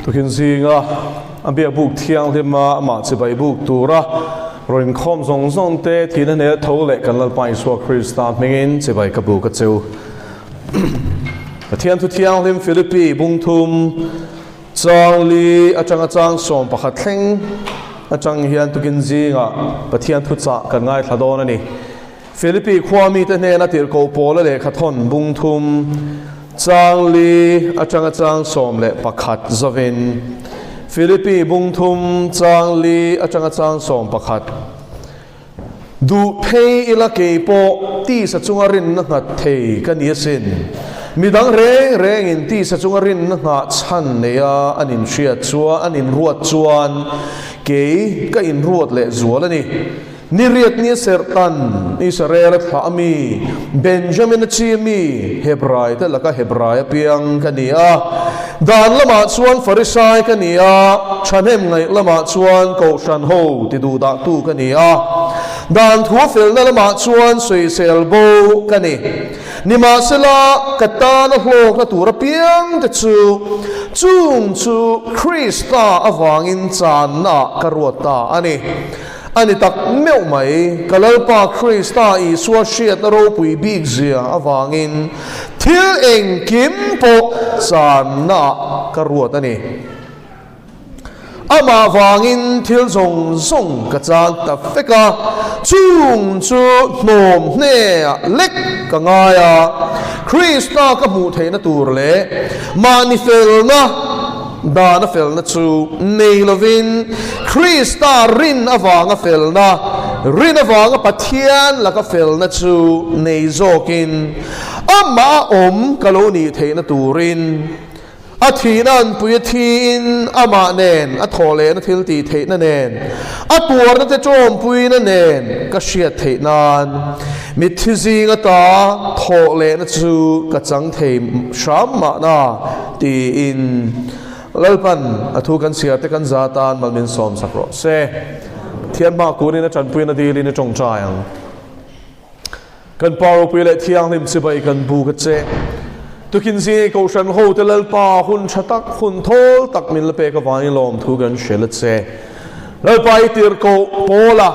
Tukin zinga a biakbuk thianghlima amah chibai buk tura rawn inkhawm zawng zawng te thihna hneh tho leh kan Lalpa Isua Krista hmingin chibai ka buk a cheu. Pathian thu thianghlim Philippi bungthum chang li atanga chang 11 thleng atang hian tukin zingah Pathian thu chah kan ngaithla dawn a ni. Philippi khua mite hnena tirhkoh pawla lehkha thawn bungthum chang li atanga chang 11 zawin Philippi bungthum chang li atanga chang 11 Duh phei ila kei pawh tisa chunga rinna nghat thei ka ni asin. Midang reng rengin tisa chunga rinna nghah chhan neia an inhriat chuan an inruat chuan kei ka inruat leh zual a ni. Ni riat ni a serh tan Israel a thlah ami, Benjamin a chi ami, Hebrai te laka Hebrai apiang ka ni a. Dan lamah chuan Farisai ka ni a, thahnem ngaih lamah chuan Kohhran ho ti duh dahtu ka ni a. Dan thu felna lamah chuan sawisel bo ka ni. Nimahsela, ka tana hlawkna tur apiang te chu, chung chu Krista avangin channa ka ruat ta a ni. A ni tak meuh mai, ka Lalpa Krista Isua hriatna ropui bik zia avangin thil engkim pawh channaah ka ruat a ni. Amah vangin thil zawng zawng ka chan ta vek a, chung chu hnawm hneah lek ka ngai a, Krista ka hmuh theihna tur leh mahni felna, Dana felna chu nei lovin Krista rin avanga felna, rin avanga Pathian laka felna chu nei zawkin amah a awm ka lo nih theihna turin a thihna anpui a thiin amah nen a thawh lehna thil tih theihna nen a tuarna te tawmpuina nen ka hriat theih nan mitthi zing ata thawh lehna chu ka chang thei hram mahna. Tiin Lalpan a thu kan chhiar te kan za tan mal min sawm sak rawh se. Thian hma kunin a tanpuina dilin i tawngtai ang. Kan Pa ropui leh thianghlim chibai kan bu ka che. Tukin zing i kohhran ho te Lalpa hun tha tak, hun thawl tak min la pek avangin lawm thu kan hre la che. Lalpa i tirhkoh Paula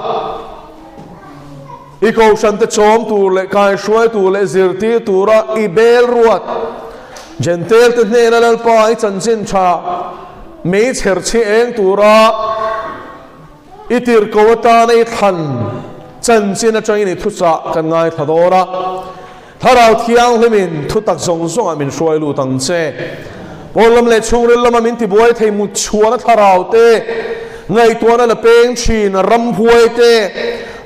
I kohhrante chawm tur leh kaihruai tur leh zirtir tura i bel ruat. Jentail-te hnena Lalpa i chanchin tha mei chher chhi eng tura i tirhkoh atana i thlan chanchin atangin i thuchah kan ngaithla dawn a. Thlarau Thianghlimin thutak zawng zawngah min hruai lut ang che. Pawn lam leh chhungril lama min tibuai thei mutchhuahna thlarau te, ngaihtuahna la peng thin ramhuai te,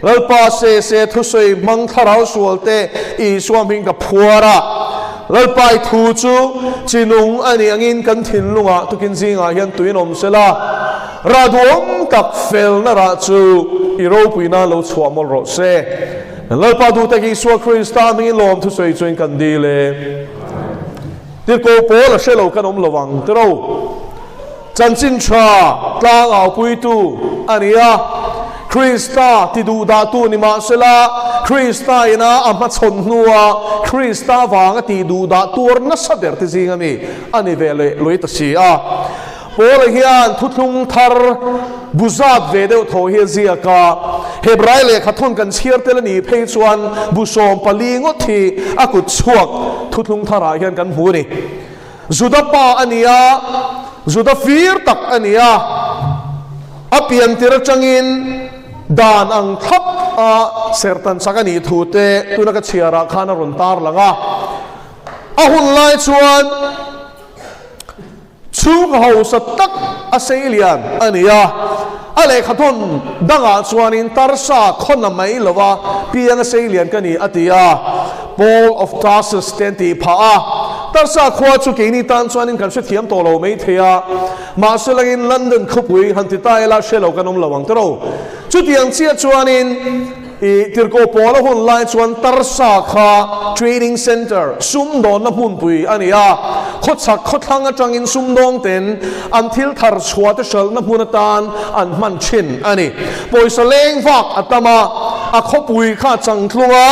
Lalpa se se thusawi hmang thlarau sual te Isua hming ka phuar a. Lalpa i thu chu chinung a nih angin kan thinlungah tukin zingah hian tuin awm sela, rah duhawm tak felna rah chu i ropuina lo chhuah mawlh rawh se. Lalpa duh tak Isua Krista hmingin lawm thusawi chuin kan dil e. Tirhkoh pawl a hre lo kan awm lo ang tiro. Chanchin tha tlang aupuitu a ni a, Krista ti duhdahtu ni mahsela Krista ina a hmachhawn hnua Krista vanga ti duhdah tuar nasa ber te zing ami a ni ve leh lui ta si a. Paula hian thuthlung thar bu zat ve deuh tho hi a ziak a, Hebrai lehkha thawn kan chhiar tel a nih phei chuan bu 14 ngawt hi a kut chhuak thuthlung tharah hian kan hmu a ni. Juda pa a ni a, Juda fir tak a ni a, a pian tir atangin dan ang thlap a serhtan chak a nih thu te tuna ka chhiarah khan a rawn tarlang a. A hun lai chuan. Chhung hausa tak a sei lian a ni a, a lehkha thawn dangah chuanin Tarsa khawna mai lova piang a sei lian ka ni a ti a, Paul of Tarsus te an tih phah a. Tarsa khua chu keini tan chuanin kan hrethiam tawh lo mai thei a, mahse langin London khawpui han ti ta ila hre lo kan awm lo ang tiro. Chutiang chiah chuanin I tirhkoh pawl a hun lai chuan Tarsa kha training centre, sumdawnna hmunpui a ni a. Khawchhak khawthlang atangin sumdawng ten an thil thar chhuah te hralhna hmun atan an hman thin a ni. Pawisa leng vak a tam a, a khawpui kha changtlung a,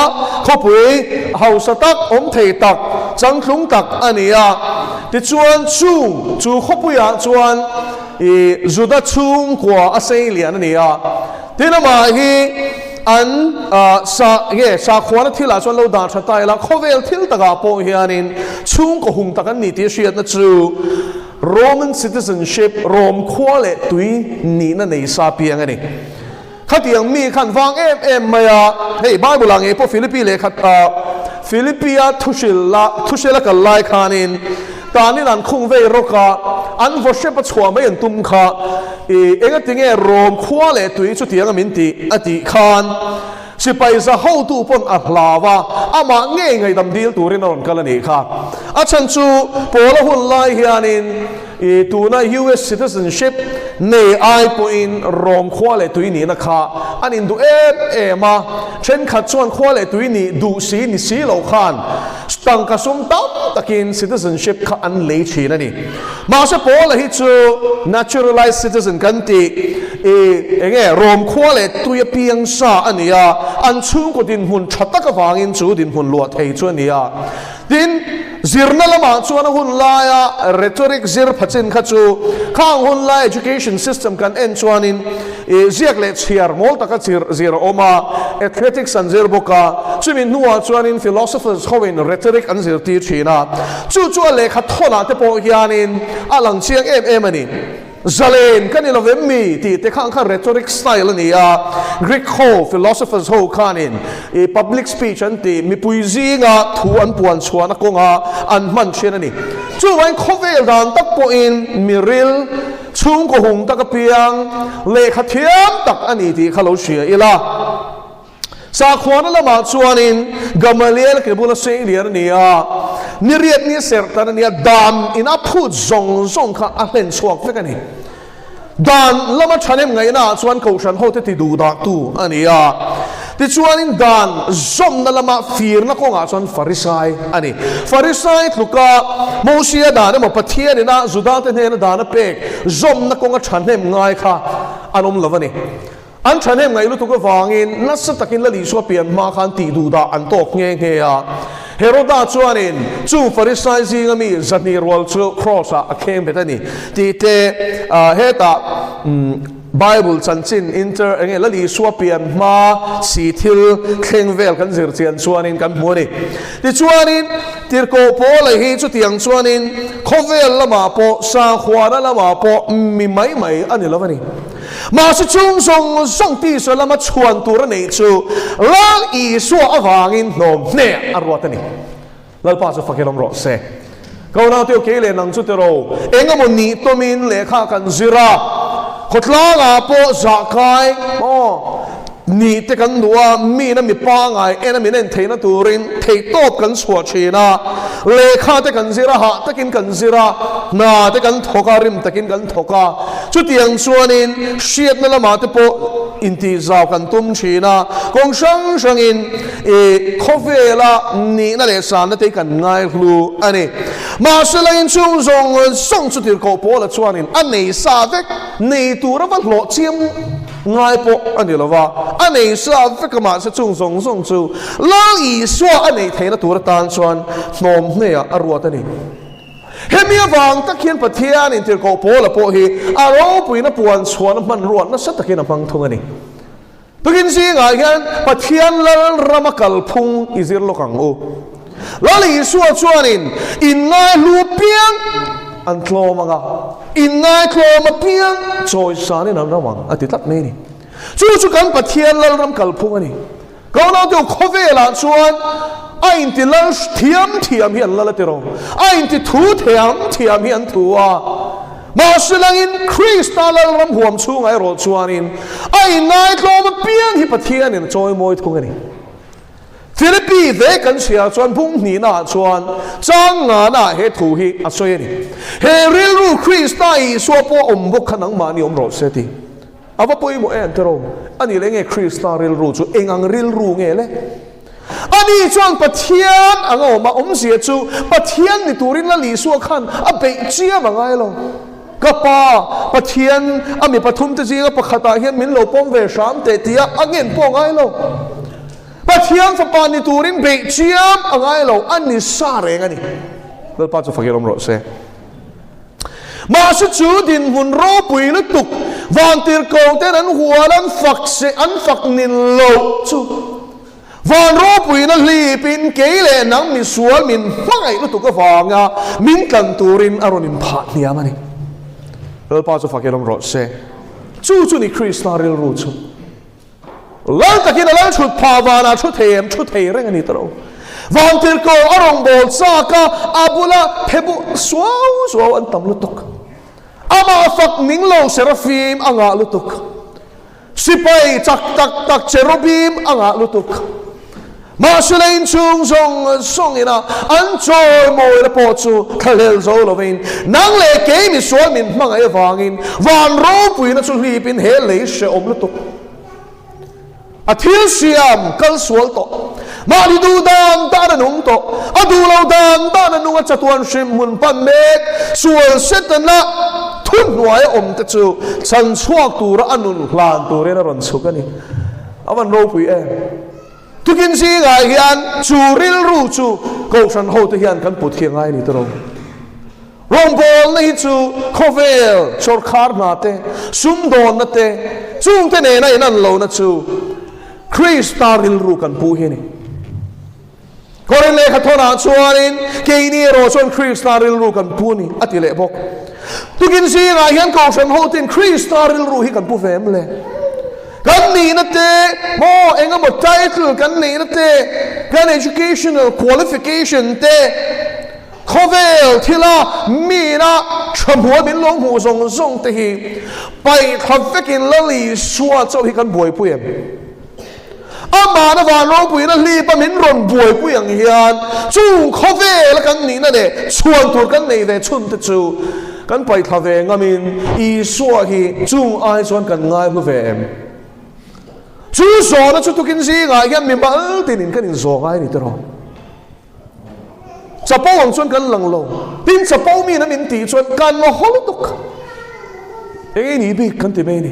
khawpui hausa tak, awm thei tak, changtlung tak a ni a. Tichuan chung chu khawpuiah chuan i Juda chhungkua a sei lian a ni a. Tin amah hi an sa nge sakhuana thilah chuan lo dah tha ta ila, khawvel thil takah pawh hianin chhungkaw hung tak an ni tih hriatna chu Roman citizenship, Rom khua leh tui nihna nei sa piang a ni. Khatiang mi khan vang em em mai a, hei Bible ah ngei pawh Philippi lehkha Philippi-a thuhril la thuhril a kal lai khanin tanin an khung vei rawk a, an vaw hrep a chhuah mai an tum kha i engatinge Rom khua leh tui chutiang a min tih a tih khan sipai za hotu pawn a hlau a, amah ngei ngaihdam dil turin a rawn kal a nih kha. A chhan chu Paula hun lai hianin I tuna US citizenship nei ai pawhin Rom khua leh tui nihna kha an induh em em a, thenkhat chuan khua leh tui nih duh si ni si lo khan tangka sum tam takin citizenship kha an lei thin a ni. Mahse Paula hi chu naturalized citizen kan tih i enge Rom khua leh tui a piang sa a ni a, an chhungkaw dinhmun tha tak avangin chu dinhmun luah thei chu a ni a. Tin, zirna lamah chuan a hun laia rhetoric zir phachin kha chu khang hun lai education system kan en chuanin ih ziak leh chhiar mawl taka chir zir a awm a, athletics an zir bawk a, chumi hnuah chuanin philosophers hoin rhetoric an zirtir thin a, chu chu a lehkha thawnah te pawh hianin a lang chiang em em a ni. Zalen ka ni lo vem mi tih te khan kha rhetoric style a ni a, Greek ho philosophers ho khanin i public speech an tih mipui zinga thu an puan chhuahna kawnga an hman thin a ni. Chuvangin khawvel dan tak pawhin miril chhungkaw hung tak apiang lehkha thiam tak a ni tih kha lo hria ila. Sakhuana lamah chuanin Gamaliel ke bula seng lian a ni a, ni riat ni serh tan a ni a, dan in a phut zawng zawng kha a hlen chhuak vek a ni. Dan lama thahnem ngaihnaah chuan Kohhran hote ti duh dahtu a ni a, tichuanin dan zawmna lama firna kawngah chuan Farisai a ni. Farisai tluka Mosia dan emaw Pathian ina Judate hnena dan a pek zawmna kawnga thahnem ngai kha an awm lo a ni. An thahnem ngaih lutuk avangin nasa takin Lal Isua pian hma khan tih duh dah an tawk nghe nghe a. Heroda chuanin chung Farisai zinga mi zahnih rual chu Kraws-ah a kheng bet a ni tih te hetah Bible chanchin inter enge Lal Isua pian hma si thil thleng vel kan zir chian chuanin kan hmu a ni. Tichuanin Tirhkoh Paula hi chutiang chuanin khawvel lamah pawh sakhuana lamah pawh mi mai mai a ni lo a ni. Mahse chung zawng zawng tisa lama chhuan tur a neih chu Lal Isua avangin hnawm hneh a ruat a ni. Lalpa chu fakin awm rawh se. Ka unau teu kei leh nang chu tiro, eng emaw nih tawmin lehkha kan zir a, khawtlangah pawh zahkai maw nih te kan duh a, miin a mi pangai en a min en theihna turin theihtawp kan chhuah thin a, lehkha te kan zir a, hah takin kan zir a, hna te kan thawk a, rim takin kan thawk a. Chutiang chuanin hriatna lamah te pawh intihzau kan tum thin a, kawng hrang hrangin i khawvela nihna leh sanna te hi kan ngaihlu a ni. Mahse la inchhung zawng zawng chu tirhkoh Paula chuanin a nei sa vek, nei tura va hlawh chiam ngai pawh a ni lo va, a nei sa vek a mahse chung zawng zawng chu Lal Isua a neih theihna tur atan chuan hnawm hneah a ruat a ni. Hemi avang tak hian Pathianin tirhkoh Paula pawh hi a ropuina puan chhuahna hmanrua nasa takin a hmang thung a ni. Tukin zingah hian Pathian Lal rama kalphung i zir lawk ang u. Lal Isua chuanin inngaihlu piang an tlawm ang a, inngaitlawm apiang chawisanin an ram ang a ti tlat mai a ni. Chu chu kan Pathian Lal ram kalphung a ni. Ka unau deuh khawvelah chuan a inti lal thiam thiam hi an lal a ti ro, a inti thu thiam thiam hi an thu a. Mahse langin Krista Lalram huam chhungah erawh chuanin a inngaihtlawm apiang hi Pathianin a chawimawi thung a ni. Philippi ve kan chhiar chuan bung hnihnaah chuan chang ngana he thu hi a sawi a ni. He rilru Krista Isua pawh awm bawk kha nangmahni awm rawh se ti. A va pawimawh em tiraw? A nih leh nge Krista rilru chu eng ang rilru nge le? Ani chuan Pathian ang a awm a, awmzia chu Pathian ni turin Lal Isua khan a beih chiam a ngai lo. Ka Pa, Pathian a mi pathumte zinga pakhatah hian min lo pawm ve hram teh tia a ngen pawh a ngai lo. Pathian fapa ni turin beih chiam a ngai lo, a ni sa reng a ni. Lalpa chu fakir awm rawh se. Mahse chu dinhmun ropui lutuk vantirhkoh ten an hual an fak se an fak nin loh chu van ropuina hlipin kei leh nang misual min hmangaih lutuk avanga min tlan turin a rawn inphah hniam a ni. Lalpa chu fak elawm rawh se. Chu chu ni Krista rilru chu. Lal takin a lal thut phah vanah thu thei em? Thu thei reng a ni ta lo. Vantirhkoh a rawngbâwl châk a, a bula phe bu suau suau an tam lutuk. Amah fak ning lo Serafim a ngah lutuk. Sipai chak tak tak Cherubim a ngah lutuk. Mahse lei inchhung zawng zawngin a an chawimawina pawh chu thlahlel zo lovin nang leh kei misual min hmangaih avangin van ropuina chu hlipin he lei hrehawm lutuk a thil siam kal sual tawh. Mahni duh dan dan a nung tawh, a duh lo dan dan a nung a chatuan hrim hmun pan mek sual Setana thuhnuaia awm te chu chhan chhuak tura a nun hlan turin a rawn chhuk a ni. A van ropui em? Tukin zingah hian chu rilru chu Kohhran hote hian kan put hi a ngai a ni tawh. Rawngbawlna hi chu khawvel sawrkhar hna te, sumdawnna te, chungte nena inan lohna chu Krista rilru kan pu hi a ni. Korin lehkha thawnah chuanin keini erawh chuan Krista rilru kan pu a ni a ti leh bawk. Tukin zingah hian Kohhran hotin Krista rilru hi kan pu ve em le? Kan nihna te, maw eng emaw title kan neihna te, kan educational qualification te, khawvel thila mina tha hmuai min lo hmuh zawng zawng te hi paihthla vekin Lal Isua chauh hi kan buaipui em? Amahna van ropuina hlipa min rawn buaipui ang hian chung khawvela kan nihna leh chhuan tur kan nei ve chhun te chu kan paihthla ve ngamin Isua hi chung ai chuan kan ngaihlu ve em? Chu zawhna chu tukin zingah hian mi mal tinin kan inzawh ngai a ni tiraw? Chapo ang chuan kan lang lo. Tin chapo mi na min tih chuan kan la haw lutuk. Eng nge ni bik kan ti mai a ni.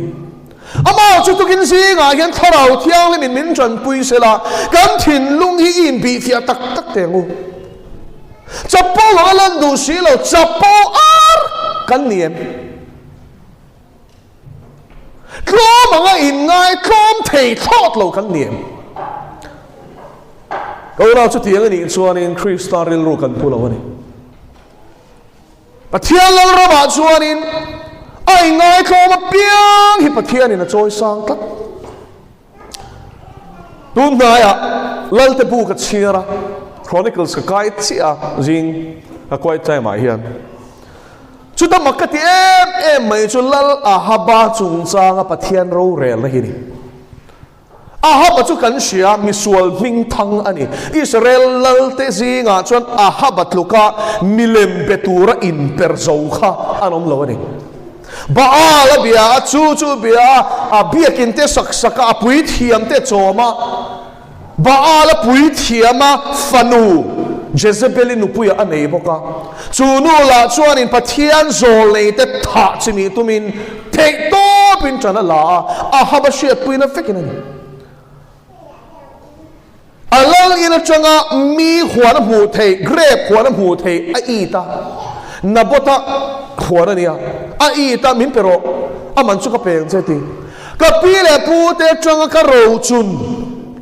Amah chu tukin zingah hian Thlarau Thianghlimin min tanpui sela, kan thinlung hi i inbihfiah tak tak teh ang u. Chapo ang a lan duh si lo, chapo ar kan ni em? Tlawm anga inngai tlawm thei thlawt lo kan ni em? Ka unau chutiang a nih chuanin Krista rilru kan pu lo a ni. Pathian Lalramah chuanin a inngai tlawm apiang hi Pathianin a chawi sang tlat. Tun hnaiah Lalte bu ka chhiar a, Chronicles ka kai chiah a zing ka quiet time ah hian. Chuta mak ka ti em em mai chu Lal Ahaba chungchanga Pathian rorelna hi a ni. Ahaba chu kan hria misual hming thang a ni. Israel Lalte zingah chuan Ahaba tluka milem be tura inper zo kha an awm lo a ni. Baal a bia a, chu chu bia a, a biakin te sak sak a, a puithiam te chawm a. Baal a puithiam a fanu Jezebel-i nupuiah a nei bawk a. Chu nu lah chuanin Pathian zawlnei te thah chi nih tumin theih tawpin ṭan a la a, Ahab a hriatpuina vekin a ni. A lal in atanga mi huan a hmuh theih, grape huan a hmuh theih a it a, Nabotha huan a nia, a it a, min pe rawh, a man chu ka pe ang che ti. Ka pi leh pu te atanga ka rochun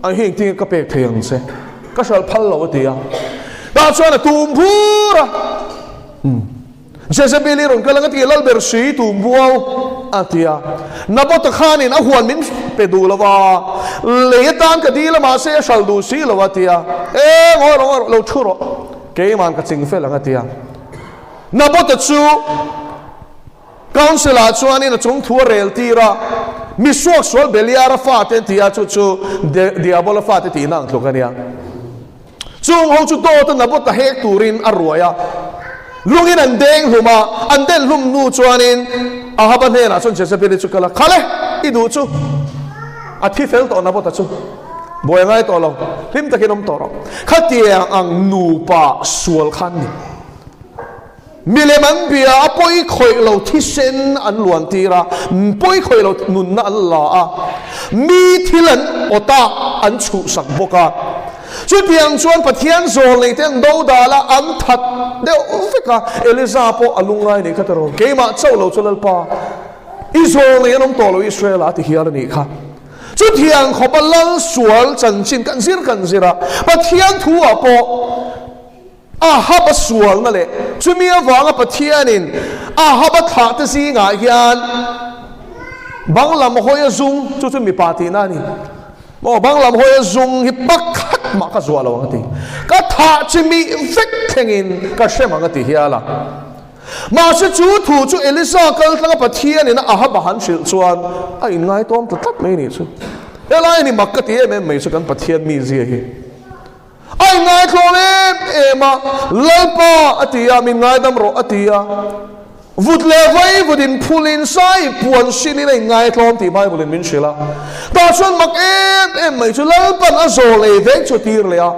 ang hi engtin nge ka pek thei ang che, ka hralh phal lo a ti a. Tah chuan a tum bur a. Jezebel-i rawn kal ang a ti a, Lalber sui tum buau a ti a. Nabota khanin a huan min pe duh lo va, lei atan ka dil a mahse a hralh duh si lo a ti a. E, ngawi rawh, ngawi rawh, lo thu rawh, keima'n ka ching fel ang a ti a. Nabota chu Council-ah chuanin a chung thu a rel tir a, Mi suaksual Beliara fate an ti a, chu chu Diabola fate tihna ang tluk a nia. Chung ho chu dawt a Nabot a hek turin a ruai a, lungin an deng hlum a, an den hlum hnu chuanin Ahaba hnenah chuan Jezebel-i chu kal a, Khale, i duh chu a thi fel tawh Nabot-a chu buai a ngai tawh lo, hlim takin awm tawh rawh. Khatiang ang nupa sual kha an ni. Milem an bia a, pawi khawih lo thisen an luan tir a, pawi khawih lo nunna an la a, mi thil an awt a, an chhuhsak bawk a. Chutiang chuan Pathian zawlneite an dodal a, an that. deuh vek a, Elisa pawh a lungngai nih kha ta rawh, keimah chauh lo chu Lalpa, i zawl nei an awm tawh lo Israel ah a ti hial a nih kha. Chutiang khawpa lal sual chanchin kan zir kan zir a, Pathian thu ah pawh Ahab a sualna leh chumi avanga Pathianin Ahab a thlah te zingah hian bang lam hawi a zung, chu chu mipa tihna a ni. Maw bang lam hawi a zung hi pakhat mah ka zuah lo ang a ti. Ka thah chi mih vek thlengin ka hrem ang a ti hial a. Mahse chu thu chu Elisa kal tlanga Pathianin a Ahab a han hrilh chuan a inngaitawm ta tlat mai a nih chu. Helai ni mak ka ti em em mai chu kan Pathian mizia hi. A inngaithlawm em em a, Lalpa a ti a, min ngaidam rawh a ti a. Vut leh vai vut in phulin sai puan hrilhin a inngaithlawm tih Bible in min hrilh a. Tah chuan mak em em mai chu Lalpan a zawl ei vek chu a tir leh a.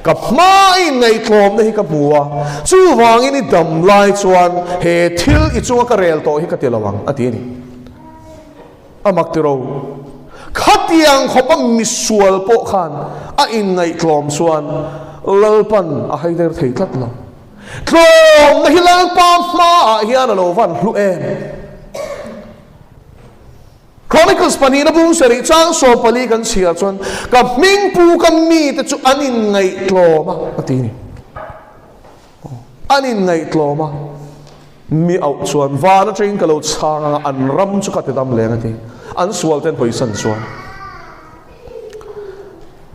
Ka hma a inngaihtlawmna hi ka hmu a, chuvangin i dam lai chuan he thil i chunga ka rel tawh hi ka ti lo ang a ti a ni. A mak tiro. Khatiang khawpa misual pawh khan a inngaihtlawm chuan Lalpan a haider thei tlat lo. Tlawmna hi Lalpa hmaah hian a lo van hlu em? Chronicles pahnihna bung sarih chang 14 kan chhiar chuan ka hmingpu ka mite chu an inngaihtlawm a a ti a ni. An inngaihtlawm a, mi auh chuan van atangin ka lo chhang anga an ram chu ka ti dam leng a ti. An sual ten hawisan chuan.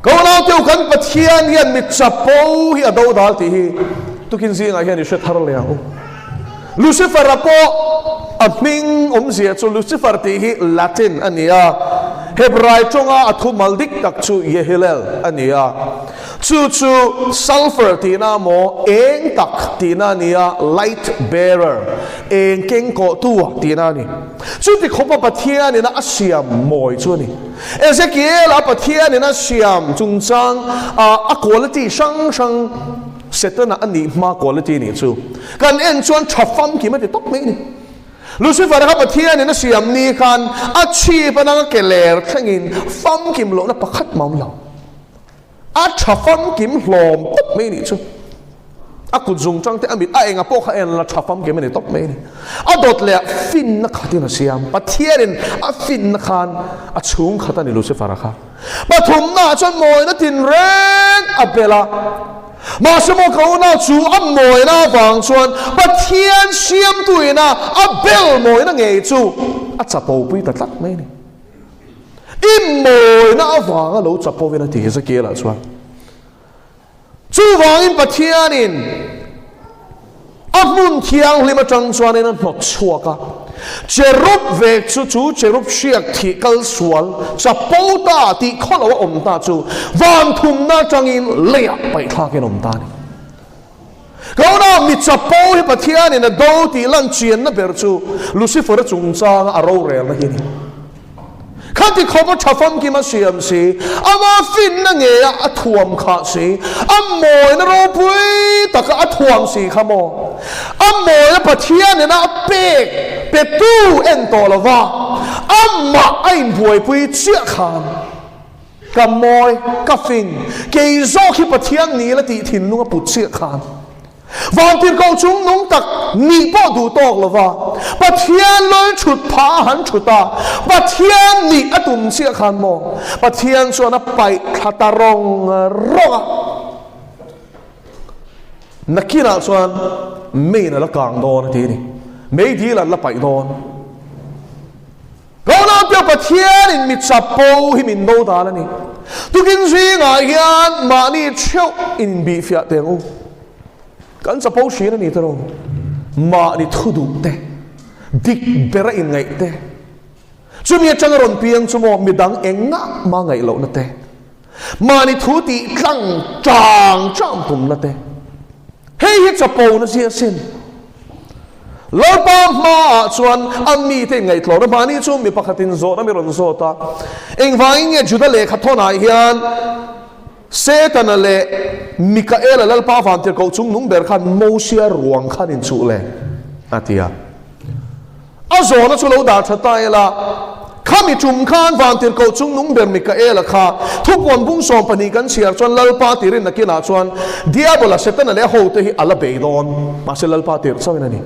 Ka unauteu kan Pathian hian mi chapo hi a do dal tih hi tukin zingah hian i hre thar leh ang u. Lucifer-a pawh a hming awmzia chu Lucifer tih hi Latin a ni a, Hebrai tawnga a thumal dik tak chu Yehilel a ni a. Chu chu sulphur tihna maw, eng tak tihna a ni a, light bearer, eng keng kawhtu tihna a ni. Chuti khawpa Pathianin a siam mawi chu a ni. Ezekiel-a Pathianin a siam chungchang a quality hrang hrang Setana a nih hma quality nih chu kan en chuan tha famkim a ti tawp mai a ni. Lucifer kha Pathianin a siam ni khan a chhip atanga ke ler thlengin famkim lohna pakhat mah a awm lo. A tha famkim hlawm tawp mai nih chu. A kut zung tang te a mit a enga pawh kha en la tha famkim a ni tawp mai a ni. A dawt leh ah finna khatin a siam. Pathianin a finna khan a chhung khat a ni Lucifer-a kha. Pathumna ah chuan mawina tinreng a bel a. Mahse maw ka unau chu a mawina avang chuan Pathian siamtuina a bel mawina ngei chu a chapopui ta tlat mai a ni. I mawina avanga lo chapovin a ti Hezekiel-ah chuan. Chuvangin Pathianin a hmun thianghlim atang chuanin a hnawt chhuak a, cherub vek chu chu cherub hriak thih kal sual chapo ta tih khaw lo a awm ta chu van thumna atangin leiah paihthlakin a awm ta a ni. Kauna mi chapo hi Pathianin a do tih lan chianna ber chu Lucifer-a chungchanga a rorelna hi a ni. Khati khawpa tha famkim a siam si, ama finna ngeia a thuam khah si, a mawina ropui taka a thuam si kha maw? A mawina Pathianin a pek petu en tawh lova amah a inbuaipui chiah khan Ka mawi, ka fing, kei zawk hi Pathian ni la tih thinlung a put chiah khan. Vantirhkoh chung nung tak nih pawh duh tawk lo va, Pathian lal thut phah a han thut a, Pathian nih a tum chiah khan maw? Pathian chuan a paih thla ta rawng rawng a. Nakinah chuan meiin a la kang dawn a ti a ni. Meidil an la paih dawn. Ronaldo Pathianin mi chapo hi min do dan a ni. Tukin zingah hian mahni theuh inbihfiah teh ang u. Kan chapo hrin a ni tawh lo. Mahni thu duh te, dik bera inngaih te, chumi atanga rawn piang chu maw midang engah mah ngaih lohna te, mahni thu tih tlang tang tang tumna te, Hei hi chapo na zia asin. Lalpa hmaah chuan a mite inngaihtlawhna mahni chu mi pakhatin zawhna mi rawn zawt a. Engvangin nge Juda lehkha thawnah hian Setana leh Mikaela Lalpa vantirhkoh chung nung ber khan Mosia ruang khan inchuh le? a ti a. A zawhna chu lo dah tha ta ila. Khami tum khan Vantirhkoh chungnung ber Mikaela kha thupuan bung 12 kan chhiar chuan Lalpa tirin nakinah chuan Diabola, Setana leh a hote hi a la bei dawn. Mahse Lalpa tirh chauhin a ni.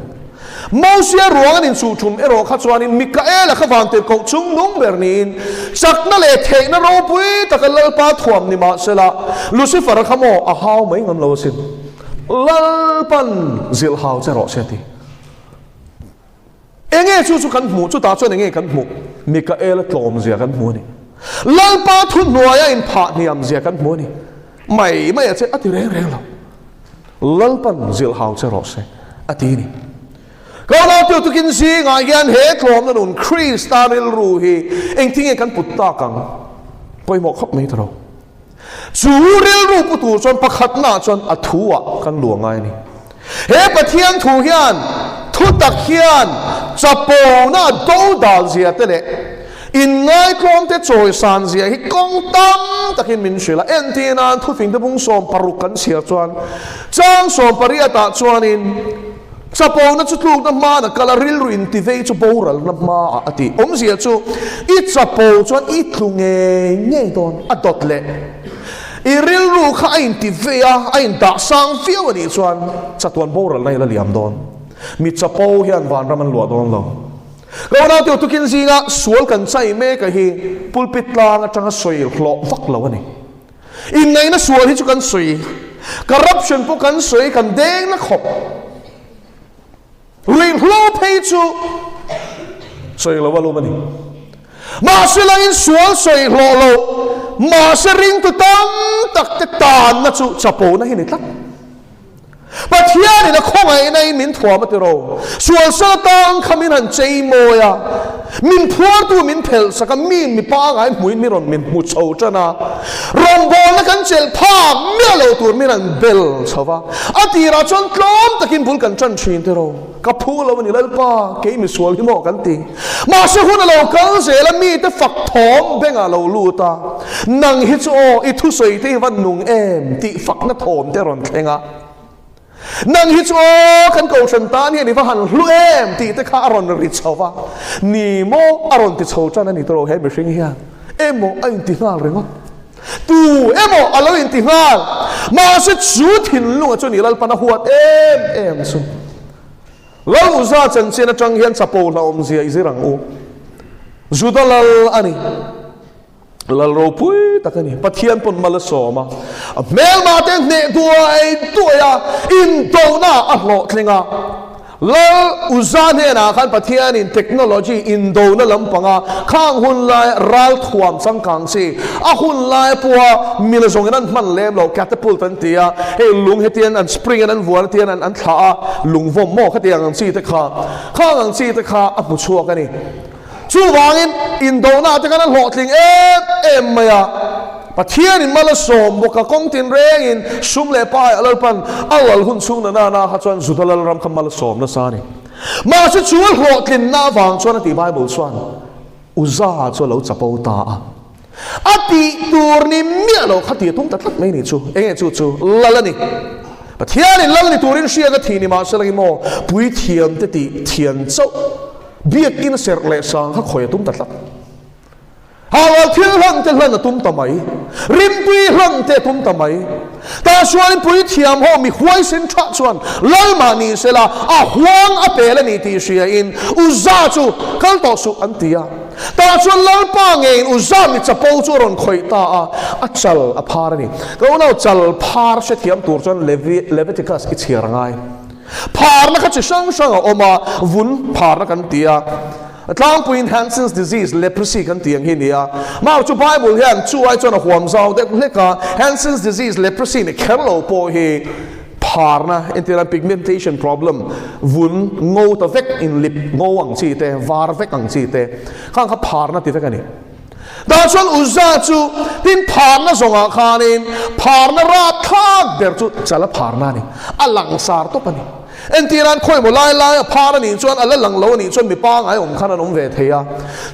Mosia ruang an inchuh tum erawh kha chuanin Mikaela kha Vantirhkoh chungnung ber niin chakna leh theihna ropui taka Lalpa thuam ni mahsela Lucifer-a kha maw a hau mai ngam lo asin. Lalpan zilh hau che rawh se a ti. Enge chu chu kan hmuh? Chutah chuan enge kan hmuh? Mikaela tlawm zia kan hmu a ni. Lalpa thuhnuaia inphah hniam zia kan hmu a ni. Mai mai a che a ti reng reng lo. Lalpan zilh hau che rawh se a ti a ni. Ka unau tukin zingah hian he tlawmna nun Krista rilru hi engtin nge kan put tak ang? Pawimawh khawp mai ta lo. Chu rilru pu tur chuan pakhatnaah chuan a thu-ah kan luah ngai a ni. He Pathian thu hian thutak hian chapona do dal zia te leh inngaitlawm te chawisan zia hi kawng tam takin min hrilh a. Entir nan thufingte bung 60 kan chhiar chuan chang 18 ah chuanin, Chapona chu tlukna hmana kal a, rilru intivei chu boralna hmaah a ti. Awmzia chu i chapo chuan i tlu ngei ngei dawn a dawt leh. I rilru kha a intivei a, a indah sang viau a nih chuan chatuan boralna i la liam dawn. Mi chapo hian vanram an luah dawn lo. Ka unau teu tukin zinga sual kan chai mek a hi pulpit tlang atanga sawi hlawh vak lo a ni. Inneihna sual hi chu kan sawi, corruption pawh kan sawi, kan deng na khawp. Ruihhlo phei chu sawi lo a lum a ni. Mahse langin sual sawi hlawh lo, mahse ringtu tam tak te tanna chu chapona hi ni tlat. Pathianin a khawngaihna in min thuam a ti ro. Sual sal atang kha min han chei mawi a, min phuartu min phelh sak a, min mi pangai hmuin min rawn min hmu chho tan a, rawngbawlna kan chelh phak miah lo tur min han bel chho va. A tirah chuan tlawm takin bul kan tan thin ti ro. Ka phu lo a ni Lalpa, kei mi sual hi maw kan ti. Mahse hun a lo kal zel a, mite fak thawm bengah a lo lut a, nang hi chu aw, i thusawi te hi van nung em tih fakna thawm te a rawn thleng a. Nang hi chu aw, kan kohhran tan hian i va han hlu em tih te kha a rawn ri chho va, ni maw a rawn ti chho tan a ni tawh lo he mihring hian emaw a inti nghal ringawt. Tu emaw a lo inti nghal. Mahse chu thinlunga chu ni Lalpan a huat em em chu. Lal Uza chanchin atang hian chapo hlauhawmzia i zir ang u. Juda lal a ni. Lal ropui tak a ni. Pathian pawn mal a sawm a. A hmelma te hneh duai duai a, indona a hlawhtling a. Lal Uza hnenah khan Pathianin technology indona lampanga khang hun lai ralthuam changkang chi a hun lai pawha mila zawngin an hman lem lo catapult an ti a, hei lung hetian an spring in an vuan atian an thlah a, lung vawm maw khatiang ang chi te kha khang ang chi te kha a hmu chhuak a ni. Chuvangin indona te khan a hlawhtling em em mai a, Pathianin mal a sawm bawk a, kawng tinrengin sum leh pai a Lalpan a lal hun chhung na nana kha chuan Juda Lalram kha mal a sawm nasa a ni. Mahse chu a hlawhtlinna avang chuan a tih Bible chuan Uza chu a lo chapo ta a. A tih tur ni miah lo kha tih a tum ta tlat mai ni chu. Enge chu chu lal a ni. Pathianin lal ni turin hriat a thih ni mahse lang emaw puithiam te tih thian chauh biakin serh leh sang kha khawi a tum ta tlat. Haual thil hlan te hlan a tum ta mai. Rimtui hlan te a tum ta mai. Tah chuanin puithiam ho mi huaisen tha chuan lal mah ni sela a huang a pel a ni tih hriain Uza chu kal tawh suh an ti a. Tah chuan Lalpa ngeiin Uza mi chapo chu a rawn khawih ta a, a chal a phar a ni. Ka unau chal phar hrethiam tur chuan Leviticus i chhiar a ngai. Pharna kha chi hrang hrang a awm a, vun pharna kan ti a. A tlangpuiin Hansen's disease, leprosy kan tih ang hi a ni a. Mau chu Bible hian chu ai chuan a huam zau deuh hlek a, Hansen's disease, leprosy ni kher lo pawh hi pharna, entirna pigmentation problem, vun ngo ta vek, inlip ngo ang chi te, var vek ang chi te, khang kha pharna ti vek a ni. Tah chuan Uzzah chu tin pharna zawngah khanin pharna rapthlak ber chu chala pharna a ni, a langsar tawp a ni. Entirnan khawimaw lai lai a phar a nih chuan a la lang lo a nih chuan mi pangai awm khan an awm ve thei a,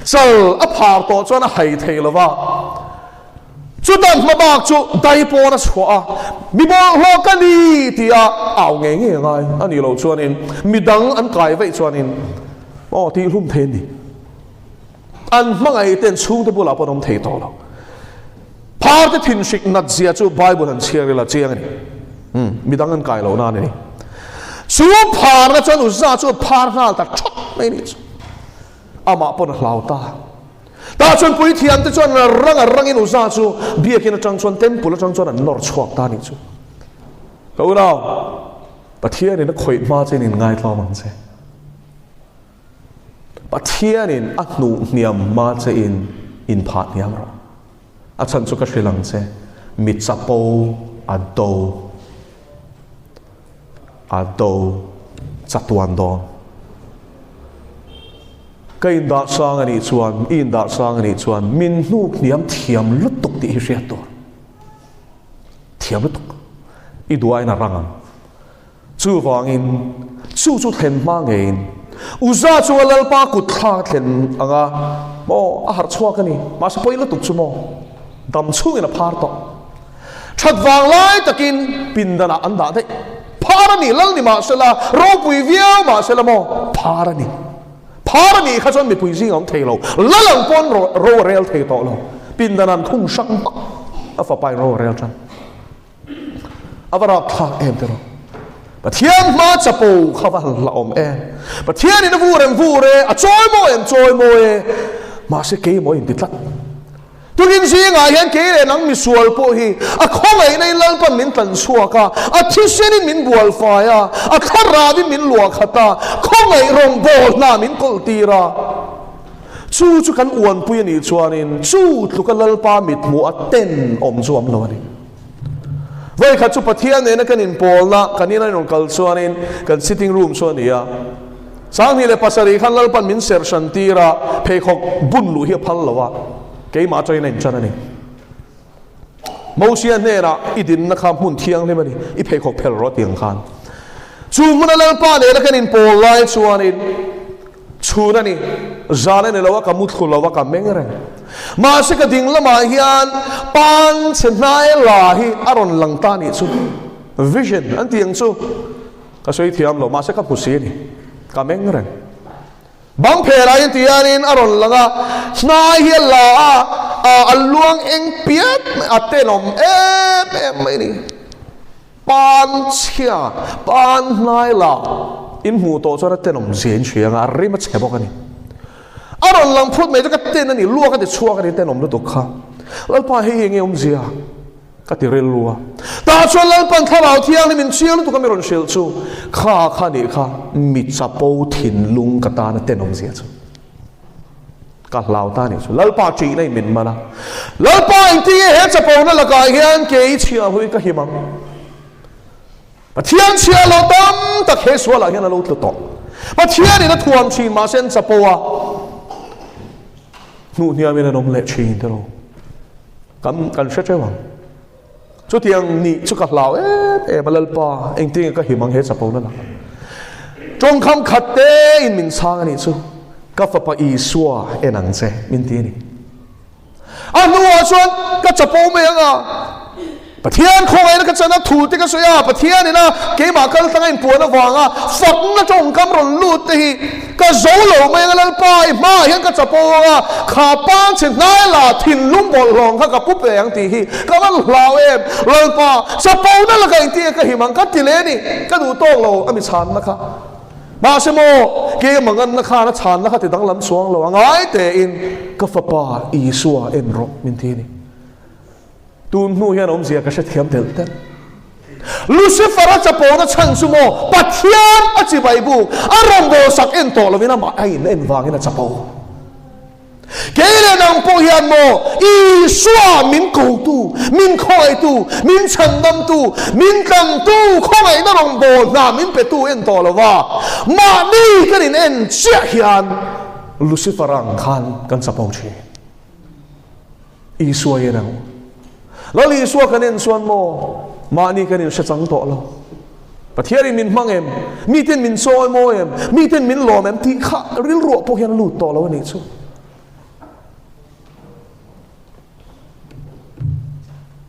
chal a phar tawh chuan a hai thei lo va. Chutan hma bak chu dai pawn a chhuah a, mi bawlhhlawh ka ni ti a au ngei ngei a ngai a nih loh chuanin mi dang an kai vaih chuanin aw tih hlum thei a ni. An hmangaih ten chhungte bulah pawh an awm thei tawh lo. Phar te thinhrik nat zia chu Bible han chhiar ila chiang a ni. Umm, midang an kai loh nan a ni. Chu pharna chuan Uzzah chu a phar nghal ta thawt mai a nih chu. Amah pawn a hlau ta. Tah chuan puithiam te chuan rang a rangin Uzzah chu biakin atang chuan temple atang chuan an nawr chhuak ta a nih chu. Ka unau, Pathianin a khawih hma che in inngaithlawm ang che. Pathianin a hnuh hniam hma che in inphah hniam rawh. A chhan chu ka hrilh ang che, mi chapo a do, a do chatuan dawn. Ka indah sang a nih chuan, i indah sang a nih chuan min hnuk hniam thiam lutuk tih hi hriat tur. Thiam lutuk. I duain a rang ang. Chuvangin, chu chu thlen hma ngeiin Uzzah chu a Lalpa kut thla a thlen ang a, maw, a harh chhuak a ni. Mahse pawi lutuk chu maw, dam chhungin a phar tawh. That vang lai takin pindanah an dah daih. Phar a ni, Lal ni mahsela, ropui viau mahsela maw, phar a ni. Phar a nih kha chuan mipui zing a awm thei lo, Lal ang pawn ro a rel thei tawh lo. Pindanah an khung hrang hmak, a fapain ro a rel tan. A va rapthlak em tiraw? Pathian hma chapo kha va han hlauhawm em? Pathianin a vur em vur e, a chawi mawi em chawi mawi e, mahse keimah inti tlat. Tukin zingah hian kei leh nang misual pawh hi a khawngaihna in Lalpan min tlan chhuak a, a thisenin min bual fai a, a thlarauin min luah khat a, khawngaih rawngbawlna hna min kawlh tir a. Chu chu kan uanpui a nih chuanin chu tluka Lalpa mithmuh a ten awm chu awm lo a ni. Vawikhat chu Pathian nena kan inpawlna kan ina rawn kal chuanin kan sitting room chu a ni a. 27 khan Lalpan min serh hran tir a, pheikhawk bun luh hi a phal lo a, keimah atangin a intan a ni. Mosia hnenah i dinna kha hmun thianghlim a ni, i pheikhawk phel rawh tih ang khan. Chu hmuna Lalpa nena kan inpawl lai chuanin chhun a ni, zan a ni lo a, ka muthlu lo a, ka meng reng. Mahse ka ding lamah hian pan chhe hnai la hi a rawn lang ta nih chu. Vision an tih ang chu ka sawi thiam lo, mahse ka hmu si a ni, ka meng reng. Bang pherah hian ti hianin a rawn lang a, hnai hi a la a, a luang eng piat mai, a tenawm em em mai a ni. Pan chhia, pan hnai la in hmuh tawh chuan a tenawm zia in hria ang a, a rim a chhe bawk a ni. A rawn lang phut mai chu ka ten a ni, luak a ti chhuak a ni tenawm lutuk kha. Lalpa hei hi enge awmzia? Ka ti rilru a. Tah chuan Lalpan Thlarau Thianghlim in chiang lutuk a mi rawn hrilh chu, Kha kha nih kha, mi chapo thinlung ka tana tenawmzia chu ka hlau ta nih chu. Lalpa ṭihna in min man a. Lalpa engtinge he chapona lakah hian ke i chhiah hlui ka him ang? Pathian chhiah lo tam tak he sualah hian a lo tlu tawh. Pathianin a thuam ṭhin mahse an chapo a, hnuhhniamin an awm leh ṭhin tiraw? Kan kan hre teuh ang. Chutiang nih chu ka hlau em em a Lalpa, engtinge ka him ang he chapo na lakah. Tawngkham khat te in min chhang a nih chu, ka fapa Isua en ang che min ti a ni. A hnuah chuan ka chapo mai ang a, Pathian khawngaihna ka chan a, thu te ka sawi a, Pathian ina keimah kal tanga inpuan avanga fakna tawngkam rawn lut te hi ka zo lo mai ang a, Lalpa i hmaah hian ka chapo ang a, kha pang chhe hnai la thinlung bawlhhlawng kha ka pu pe ang tih hi ka van hlau em, Lalpa chapona lakah engtinge ka him ang ka ti leh a ni, ka duh tawk lo a mi chhanna kha. Mahse maw, kei manganna khan a chhanna kha ti danglam chuang lo a ngai tein ka fapa Isua en rawh min ti a ni. Tun hnu hian awmzia ka hrethiam telh telh. Lucifer a chapona chhan chu maw Pathian a chibai buk, a rawngbawlsak en tawh lovin amah a in en vangin a chapo. Kei leh nang pawh hian maw Isua min kotu, min khawngaihtu, min chhandamtu, min tlangtu, khawngaihna rawngbâwl hna min petu en tawh lova mahni kan in en chiah hian Lucifer ang khan kan chapo thin. Isua hian ang. Lal Isua kan en chuan maw mahni kan in hre chang tawh lo. Pathianin min hmang em? Miten min chawi mawi em? Miten min lawm em? Tih kha rilruah pawh hian a lut tawh lo a nih chu.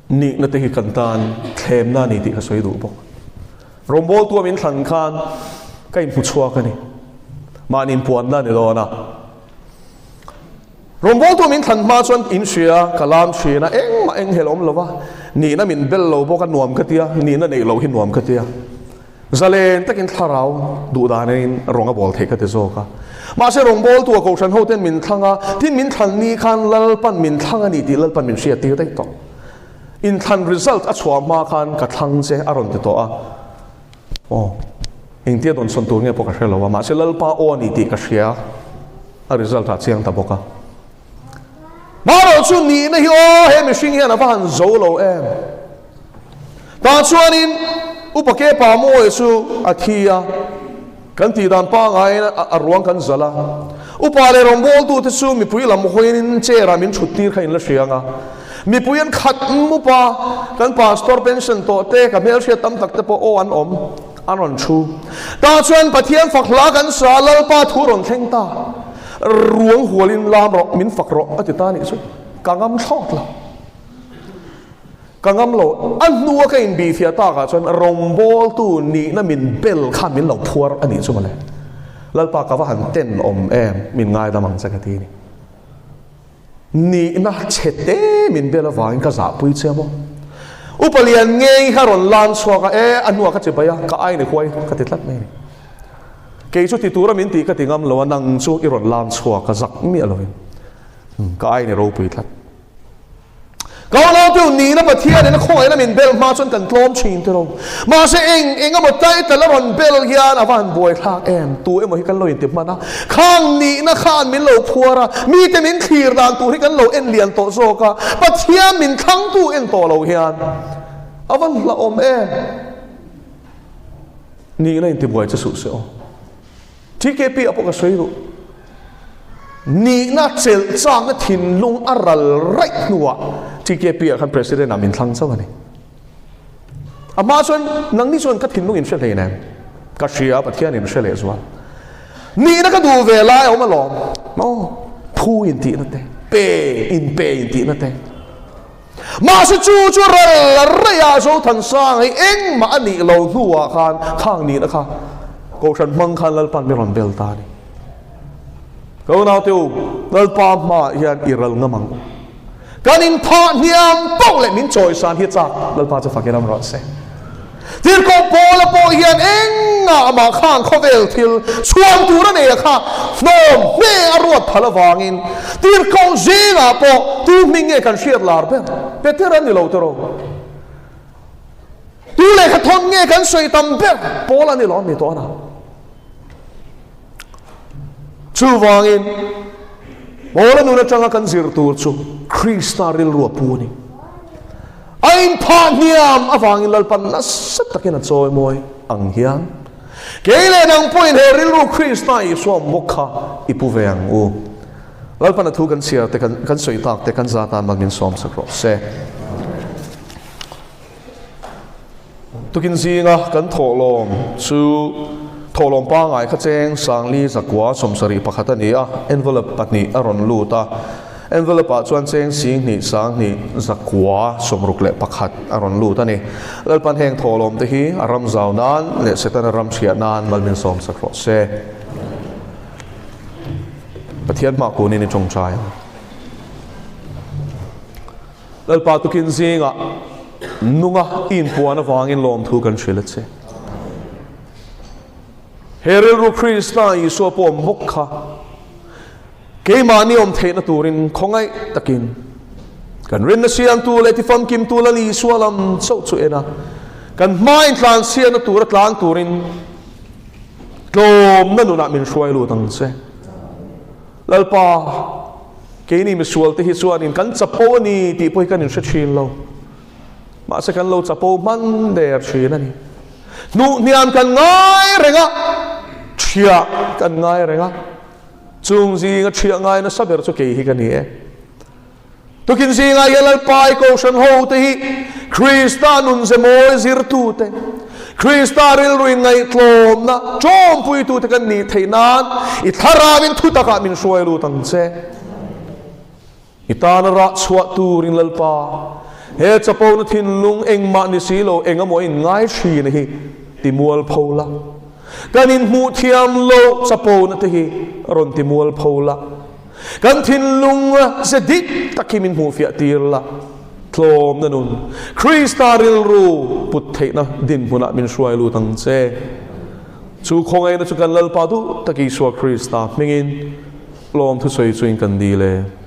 Nihna te hi kan tan thlemna a ni tih ka sawi duh bawk. Rawngbawltu a min thlan khan ka inhmu chhuak a ni. Mahni inpuanna a ni dawn a. Rawngbawltu min thlan hma chuan in hria, ka lam thin a, engmah enghelh awm lo va, nihna min bel lo bawk a nuam ka tia, nihna neih loh hi nuam ka tia. Zalen takin thlarau duh danin rawng a bawl theih ka ti zawk a. Mahse rawngbawltu a kohhran ho ten min thlang a, tin min thlan ni khan Lalpan min thlang a ni tih Lalpan min hriat tir daih tawh. Inthlan result a chhuah hma khan ka thlang che a rawn ti tawh a. Aw, engtia dawn sawn tur nge pawh ka hre lo a, mahse Lalpa aw a ni tih ka hria, a result ah chiang ta bawk a. Marawh chu nihna hi aw he mihring hian a va han zo lo em. Tah chuanin Upa Kepa Mawi chu a thi a, kan tih dan pangaiin a ruang kan zalh a. Upa leh rawngbawltute chu mipui lam hawiin chair ah min thut tir kha in la hria ang a. Mipui an khat mup a, kan pastor pension tawh te, ka hmelhriat tam tak te pawh aw an awm, an rawn thu. Tah chuan Pathian fak hla kan sa, Lalpa thu rawn thleng ta. Ruang hualin lam rawh, min fak rawh a ti ta nih chu ka ngam thlawt lo. Ka ngam lo, a hnua ka inbihfiah takah chuan rawngbawltu nihna min bel khan min lo phuar a nih chu mawle. Lalpa ka va han ten awm em, min ngaidam ang che ka ti a ni. Nihna chhe te min bel avangin ka zahpui che maw? Upa lian ngei kha rawn lan chhuak a, e a hnuah ka che bai a, ka aini huai ka ti tlat mai a ni. Kei chu ti tura min tih ka ti ngam lo a, nang chu i rawn lan chhuak a zak miah lovin ka aini ropui tlat. Ka unautu nihna Pathianin a khawngaihna min bel hma chuan kan tlawm thin te lo. Mahse eng eng emaw title a rawn bel hian a va han buai thlak em? Tu emaw hi kan lo inti hman a, khang nihna khan min lo phuar a, mite min thlir dan tur hi kan lo en lian tawh zawk a, Pathian min thlangtu en tawh lo hian a va hlauhawm em? Nihna inti buai che suh se aw. TKP ah pawh ka sawi duh. Nihna chelh chakna thinlung a ral raih hnuah TKP ah khan President ah min thlang chauh a ni. A hma chuan nangni chuan ka thinlung in hre hlei nen ka hria Pathian in hre leh zual. Nihna ka duh ve lai a awm alawm. Maw? Phu in tihna te, pe in pe in tihna te. Mahse chu chu ral reiah Zothansanga hi engmah a nih lo hnuah khan khang nihna kha Kohhran hmang khan Lalpan mi rawn bel ta a ni. Ka unaute u, Lalpa hmaah hian i ral ngam ang u. Kan inphah hniam poh leh min chawisan hi chak Lalpa chu fakin awm rawh se. Tirhkoh Paula pawh hian engah mah khang khawvel thil chhuan tur a nei a kha hnawm hme a ruat phal avangin tirhkoh zingah pawh tu hming nge kan hriat lar ber? Peter a ni lo tawh. Tu lehkha thawn nge kan sawi tam ber? Paul a ni lo a ni tawh a na. Chuvangin, Paula nun atanga kan zir tur chu Krista rilru a pu a ni. A inphah hniam avangin Lalpan nasa takin a chawimawi ang hian, kei leh nang pawhin he rilru Krista Isua awm bawk kha i pu ve ang u. Lalpan a thu kan chhiar te, kan sawi tak te kan za tan mal min sawm sak rawh se. Tukin zinga kan thawhlawm chu thawhlawm pangai kha cheng Sangli zakua 71 a ni a, envelope pahnih a rawn lut a. Envelope ah chuan cheng Singhnih Sanghnih zakua 61 a rawn lut a ni. Lalpan heng thawhlawm te hi a ram zau nan leh Setana ram hriah nan mal min sawm sak rawh se. Pathian hmah kunin i tawngtai ang. Lalpa tukin zingah nunga i inpuan avangin lawmthu kan hrilh a che. He rilru Krista Isua pawh awm bawk kha keimahni awm theihna turin khawngaih takin kan rinna siamtu leh tifamkimtu Lal Isua lam chauh chu en a, kan hmain tlanchhiatna tura tlan turin tlawmna nunah min hruai lut ang che. Lalpa, keini misualte hi chuanin kan chapo a ni tih pawh hi kan inhre thin lo. Mahse kan lo chapo hman der thin a ni. Hnuhhniam kan ngai reng a, thiah kan ngai reng a. Chung zinga thiah ngai nasa ber chu kei hi ka ni e. Tukin zingah hian Lalpa i Kohhran hote hi Krista nunze mawi zirtute, Krista rilru inngaihtlawmna ṭawmpuitute kan nih theih nan i thlarauin thutakah min hruai lut ang che. I tana rah chhuah turin Lalpa, he chapona thinlung engmah ni si lo eng emaw inngai ṭhin hi timual pho la. Kan inhmuh thiam loh chapona te hi rawn timual pho la. Kan thinlung ze dik tak hi min hmuhfiah tir la, tlawmna nun, Krista rilru put theihna dinhmunah min hruai lut ang che. Chu khawngaihna chu kan Lalpa duh tak Isua Krista hmingin lawmthu sawi chuin kan dil e.